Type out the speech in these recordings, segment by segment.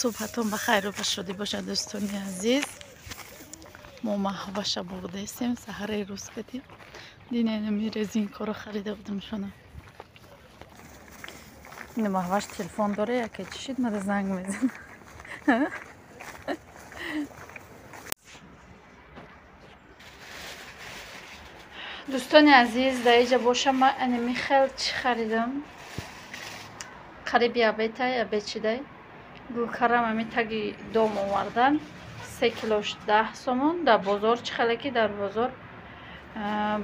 Субҳатон ба хайру ба шодӣ бошад, дӯстони азиз. Мо Маҳваша бурдаистем саҳараи рӯз кадим. Диненами резинкаро харида будам шона. Ина Маҳваш телефон дора, яке чӣ шид, мада занг мезана. Дӯстони азиз, дар иҷа бошам ман анами хел чӣ харидам. Қариби абетай, абед шидай. Гулкарам ами таги дом овардан. 3 килош 10 сомон. Дар бозор чӣ хеле ки дар бозор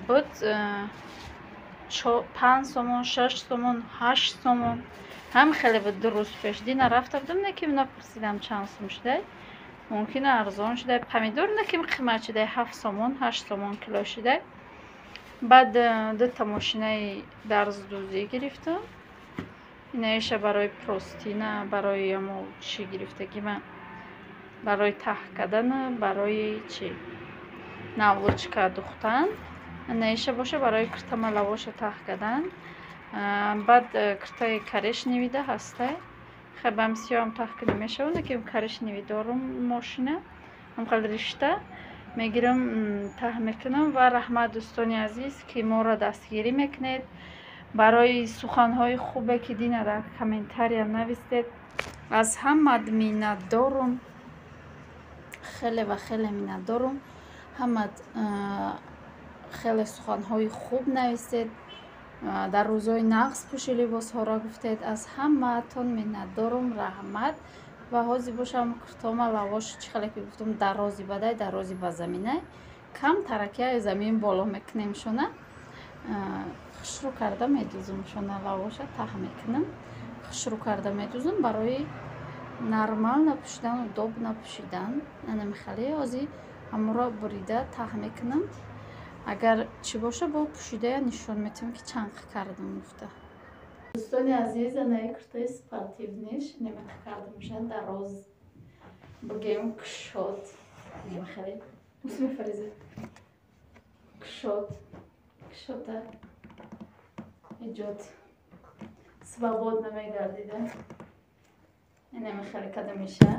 буд 5 сомон, 6 сомон, 8 сомон. Ҳам хеле буд 2 рӯз пеш. Дина рафта будам, неким напурсидам чанд сом шудай. Мумкин арзон шудай. Помидор неким қимат шудай, 7 сомон, 8 сомон кило шудай. Баъд дута мошинаи дарздӯзӣ гирифтам. Инаиша барои простина, барои амо чӣ гирифтагӣ ман, барои таҳ кардану барои чӣ навлучка духтан. Инаиша боша барои киртама лавоша таҳ кардан. Баъд киртаи коричневида ҳастай. Хай бам сиёҳам таҳ кунем мешавад, лекин коричневый дорум мошина. Ҳамхел ришта мегирам, таҳ мекунам. Ва раҳмат, дӯстони азиз, ки моро дастгирӣ мекунед. Барои суханҳои хубе ки дина дар комментария навистед, аз ҳамат миннатдорум. Хеле ва хеле миннатдорум. Ҳамат хеле суханҳои хуб навистед. Дар рӯзҳои нағз пӯши либосҳоро гуфтед. Аз ҳамаатон миннатдорум, раҳмат. Ва ҳозир бошам куртома лавош чӣ хеле ки гуфтам, дарози бадай, дарози ба заминай. Кам таракияи замин боло мекунем шона. Хушрӯ карда медӯзум шона, лавоша таҳ мекунам. Хушрӯ карда медӯзум барои нормал напӯшидан, удоб напӯшидан. Анами хеле ҳозир ҳамонро бурида таҳ мекунам. Агар чӣ боша, бо пӯшидая нишон метиҳам ки чанқ кардам гуфта. Дӯстони азиз, анаи куртаи спортивниш немиқ кардамша, дароз бигем кушод. Немихеле усми Фариза кушод, кушода эҷод свободно мегардида. Инами хеле када меша.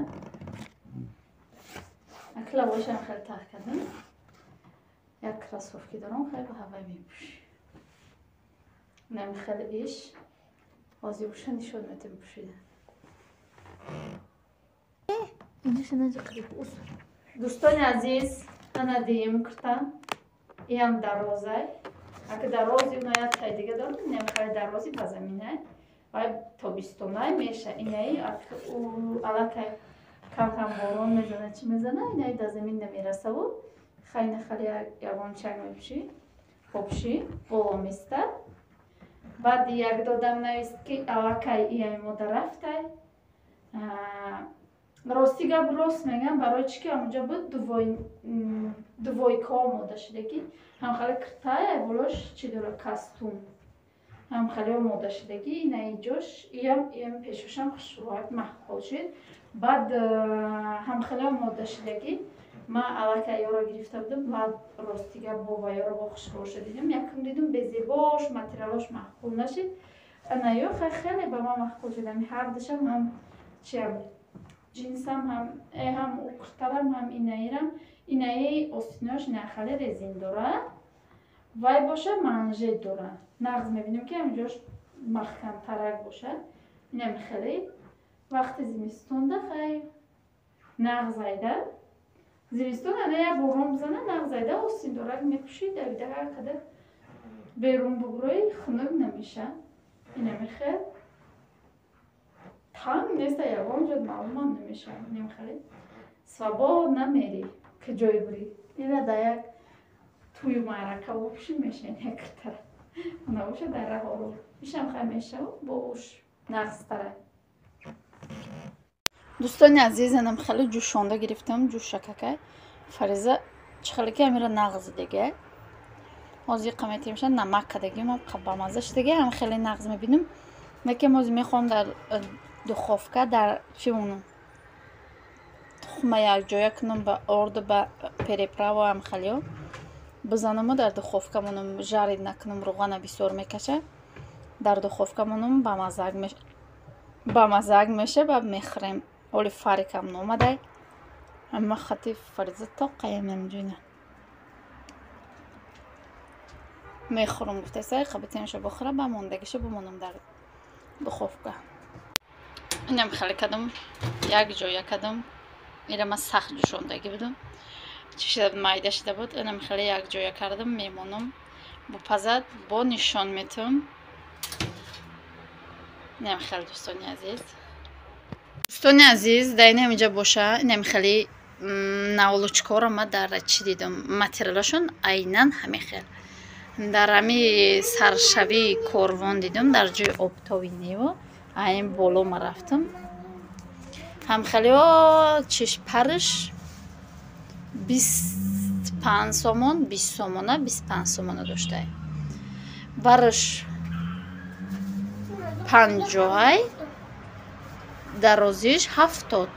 Акла бошам хеле таҳ кардам. Як кроссовки дорам, хеле ба ҳавай мепӯши. Инами хеле иш. Ҳозир боша нишон метем пӯшида. Дӯстони азиз, ана дием курта. Иам дарозай. Ака дарози уна як тай дига дорам, инам хеле дарози ба заминай. Вай тобистонай меша. Инаи аллакай кам-кам борон мезана, чӣ мезана, инаи дар замин намерасаву. Хайна хеле ягон чак мепӯшӣ, попшӣ, боло места. Баъд як додам навист ки аллакай иай мода рафтай. Рости гап рост мегам, барои чӣ ки ҳамонҷо буд двойка омода шудагӣ. Ҳам хеле киртай, ай болош чӣ дора, костюм. Ҳам хеле омода шудагӣ, инаи ҷош, иам пешошам хушрӯяк маъқул шуд. Баъд ҳам хеле омода шудагӣ. Ман аллакай ёро гирифта будам, баъд рости гап бо ваёро бо хушрӯша дидам. Якум дидам безебош, материалош маъқул нашид. Ана ё хеле ба ман маъқул шуд. Ами ҳар душам ҳам чиам ҷинсам, ҳам куртарам, ҳам инаирам. Инаи остинош ина хеле резин дора. Вай боша манжет дора. Нағз мебинем ки ҳаминҷош маҳкамтарак боша. Инам хеле вақти зимистонда хай нағз айда. Зимистон ана як борон бизана, нағз айда, остин дорак мепӯшӣ, давида ҳар қадар берун бугрӯи хунук намеша. Инами хел танг неста, ягон ҷо маълумам намеша. Инам хеле свободно мери, ки ҷой бурӣ. Ина дар як тӯю маърака бопӯшӣ меша ин як киртара. Набоша дар раҳору. Ишам хай мешав, бо уш нағзтара. Дӯстони азиз, анам хеле ҷӯшонда гирифтам, ҷӯшакакай. Фариза чӣ хеле ки амира нағз дига. Ҳозир қаметимша намак кадагим, бамаза шудага, ҳам хеле нағз мебинам. Лекин ҳозир мехоҳам дар духовка дар чӣ монам? Тухма якҷоя кунам ба орду, ба переправа ҳам хелео. Бизанаму дар духовка монам, жарид накунам, руғана бисёр мекаша. Дар духовка монам, бамазак меша, баъд мехӯрем. Оли фарикам номадай. Ама хати фариза тоқаям намҷуна. Мехӯрам гуфтасай, қабитемша бохӯра, ба мондагиша бимонам дар духовка. Инам хеле кадам, як ҷоя кадам. Ира ма сахт ҷӯшондагӣ будам. Чӣ шуда буд, майда шуда буд. Инам хеле як ҷоя кардам, мемонам. Бупазад, бо нишон метам. Инам хеле дӯстони азиз. Дӯстони азиз, дар инам инҷа боша, инам хеле наволочкаҳоро ма дар чӣ дидам, материалашон айнан ҳамин хел. Дар ҳами саршавии корвон дидам, дар ҷои обтоби нево, айн боло ма рафтам. Ҳамхелиҳо чишпарш 25 сомон, 20 сомона, 25 сомона доштае. Бараш 50, дарозиш 70.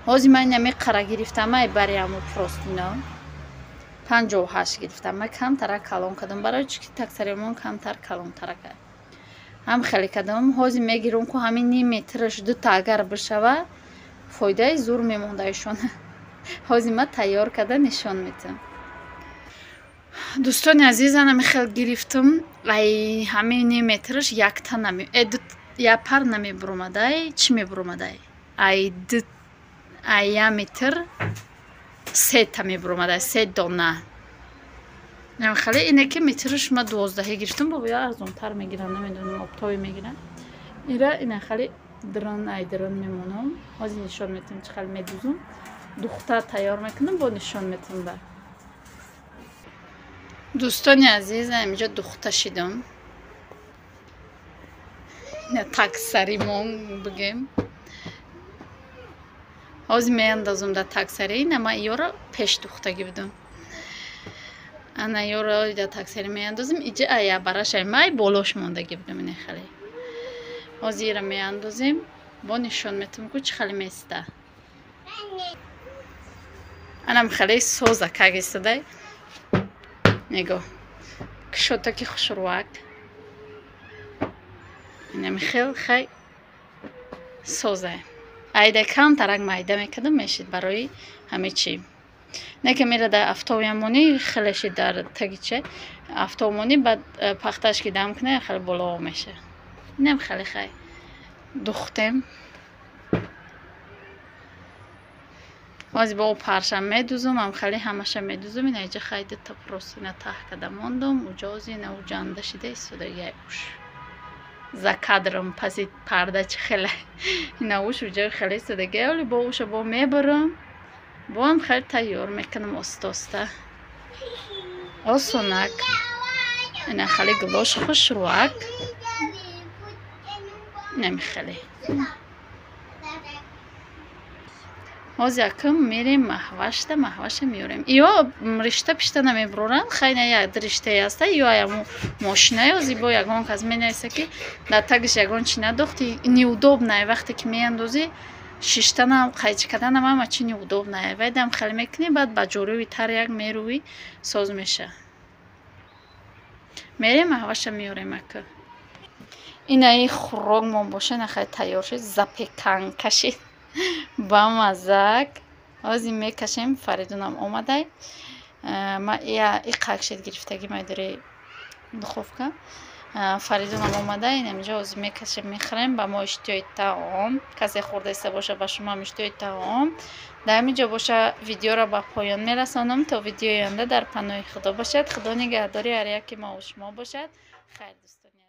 Ҳозир ман инами қара гирифтам, ай бари ҳамо простино. 58 гирифтам. Ман камтара калон кардам, барои чӣ ки таксаримон камтар калонтара кард. Ҳам хеле кардам. Ҳозир мегирам ку ҳамин ним метраш дута агар бишава, фоидаи зур мемондаишон. Ҳозир ман тайёр карда нишон метам. Дӯстони азиз, ана хел гирифтам. Ай ҳамин ним метраш якта нами, я пар намебуромадай, чӣ мебуромадай? Ай ду, ай я метр сета мебуромадай, се дона. Хеле ине ки метраш ма 12 гирифтам, бо я арзонтар мегирам, намедонам, обтоби мегирам. Ира ина хеле дрон, ай дрон мемонам. Ҳозир нишон метам чӣ хел медузам. Духта тайёр мекунам, бо нишон метам ба. Дӯстони азиз, инҷо духта шидам. Ина таксаримон бигем. Ҳозир меандозам дар таксари, ина ман иёро пеш духтагӣ будам. Ана иёро дар таксари меандозам, иҷа ая барашай май болош мондагӣ будам ина хеле. Ҳозир ира меандозем, бо нишон метам ку чӣ хеле места. Анам хеле соза как истодай. Нигоҳ. Кушотаки хушрӯак. Инам хел хай соза. Айда камтарак майда мекардам, мешид барои ҳаме чӣ. Не ки мера дар автовиямонӣ хеле шид дар тагиче автомонӣ, баъд пахташ ки дам кунад, хеле боло меша. Инам хеле хай духтем. Ҳозир бо паршам медузам, ам хеле ҳамаша медузам. Ина иҷа хай дута простина таҳ карда мондам, уҷози ина уҷанда шида истодаги уш. За кадром паси парда чӣ хеле. Ина уш уҷа хеле истодаги, оли бо уша бо мебарам. Боам хеле тайёр мекунам оста-оста. Осонак. Ина хеле гулош хушрӯак. Инами хеле. Ҳозир якум мерем маҳвашта, маҳваша меорем. Ё ришта пишта намебуроранд, хайна як риштае аста, ё аяму мошинае ҳозир бо ягон кас менависа ки дар тагиш ягон чи надохти, неудобное вақте ки меандозӣ, шиштанам, қайчи карданам ҳама чи неудобное. Вай дам хеле мекунӣ, баъд ба ҷоруви тар як мерӯӣ, соз меша. Мерем маҳваша меорем ака. Инаи хӯрокмон боша, ина хеле тайёр шуд, запеканка шид. Ба мазак. Ҳозир мекашем, Фаридунам омадай. Ма иқак шид гирифтагӣ майдори духовка. Фаридунам омадай, инаминҷо ҳозир мекашем, мехӯрем. Ба мо иштиҳои таом. Касе хӯрдаиста боша, ба шумоам иштиҳои таом. Дар ҳамин ҷо боша видеоро ба поён мерасонам. То видеои оянда дар паноҳи Худо бошад. Худо нигаҳдори ҳар яке мо шумо бошад. Хайр, дӯстони.